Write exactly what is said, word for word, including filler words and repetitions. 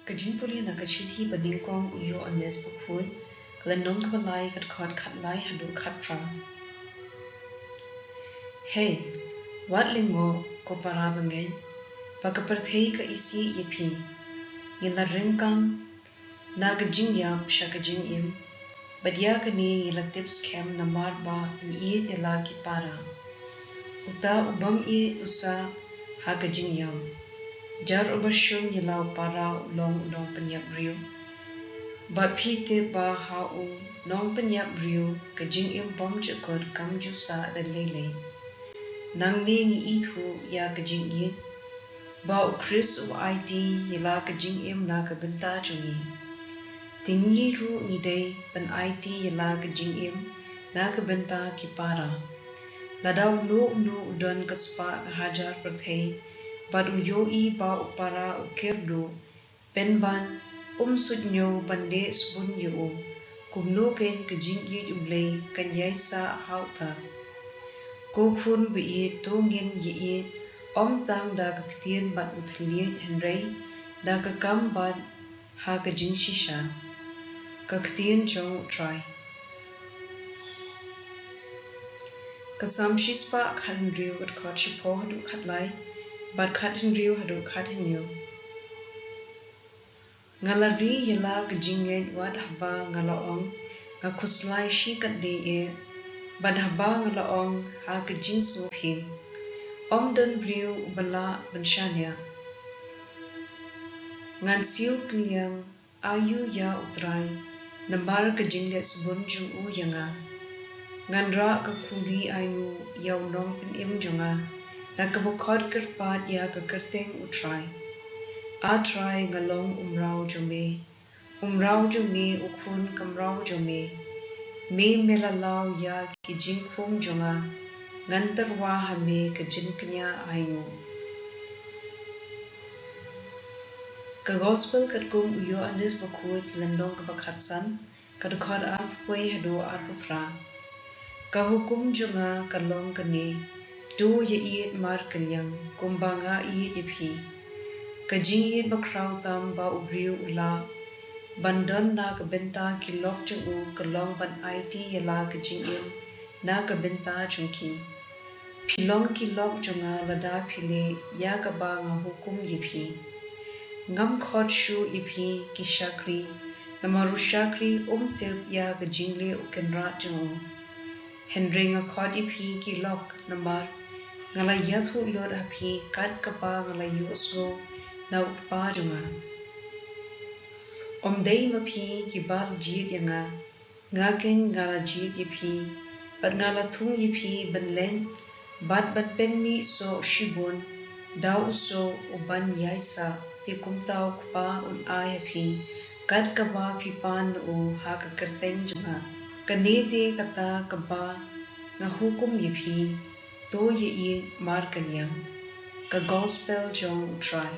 Ka jingpule na ka shithi ba nyngkong u Ïoannis Bakhuid, ka lynnong kaba lai, ka dkhot khatlai haduh khatphra. Hei, wat lyngngoh ko para bangeit, ba ka pyrthei ka isih ïa phi. Ngi la ryngkang na ka jingïap sha ka jingim, bad ïa kane ngi la tip skhem namar ba ngi ïeit ïa la ki para. Uta u bym ïeit u sah ha ka jingïap. Jar uba shun ïa la u para u long u nongpynïap briew. Bad phi tip ba ha u nongpynïap briew ka jingim bymjukut kam ju sah da lei lei. Nangne ngi ithuh ïa ka jingïeit, ba u Khrist u aiti ïa la ka jingim na ka bynta jong ngi. Te ngi ruh ngi dei ban aiti ïa la ka jingim na ka bynta ki para. Lada uno uno u don ka spah ka hajar pyrthei, bad u ïohi ba u para u kyrduh, pynban um suidñiew ban leh sbun ïa u, kumno kein ka jingïeit U Blei kan ïai sah ha uta. Ko khun ba ïeit, to ngin ïeit, ym tang da ka ktien bad u thylliej, hynrei da ka kam bad ha ka jingshisha. Ka ktien jong U Trai. Ka Salm shispah khathynriew, ka dkhot shiphew haduh khatlai, bad khathynriew haduh khathynñiew. Nga la ri ïa la ka jingngeit wat haba nga la ong, nga khuslai shikatdei eh, bad haba nga la ong ha ka jingsngewhim, ym don briew uba lah ban shaniah. Ngan siew kylliang aïu ïa U Trai, namar ka jingleh sbun jong u ïa nga. Ngan rah ka khuri ainguh ïa u nongpynim jong nga, da kaba khot kyrpad ïa ka kyrteng U Trai. A Trai, nga long u mraw jong me, u mraw jong me, u khun ka mraw jong me. Me me la law ïa ki jingkhum jong nga, ngan tyrwa ha me ka jingkñia ainguh. Ka Gospel katkum u Ïoannis Bakhuid, lynnong kaba khatsan, ka dkhot arphew wei haduh arphew phra. Ka hukum jong nga ka long kane: To ïaieit markylliang kumba nga ïeit ïa phi. Ka jingïeit bakhraw tam ba u briew u lah ban don na ka bynta ki lok jong u ka long ban aiti ïa la ka jingim na ka bynta jong ki. Phi long ki lok jong nga lada phi leh ïa kaba nga hukum ïa phi. Ngam khot shuh ïa phi ki shakri, namar u shakri um tip ïa ka jingleh u kynrad jong u. Hynrei nga khot ïa phi ki lok, namar nga la ïathuh lut ha phi kat kaba nga la ïohsngew na u Kpa jong nga. Ym dei ma phi kiba la jied ïa nga, nga keiñ nga la jied ïa phi, bad nga la thung ïa phi ban leit bad ban pynmih soh shibun da u soh uban ïaisah, te kumta u Kpa un ai ha phi kat kaba phi pan na u ha ka kyrteng jong nga. Kane te kata kaba nga hukum ïa phi: To ïaieit markylliang. Ka Gospel jong U Trai.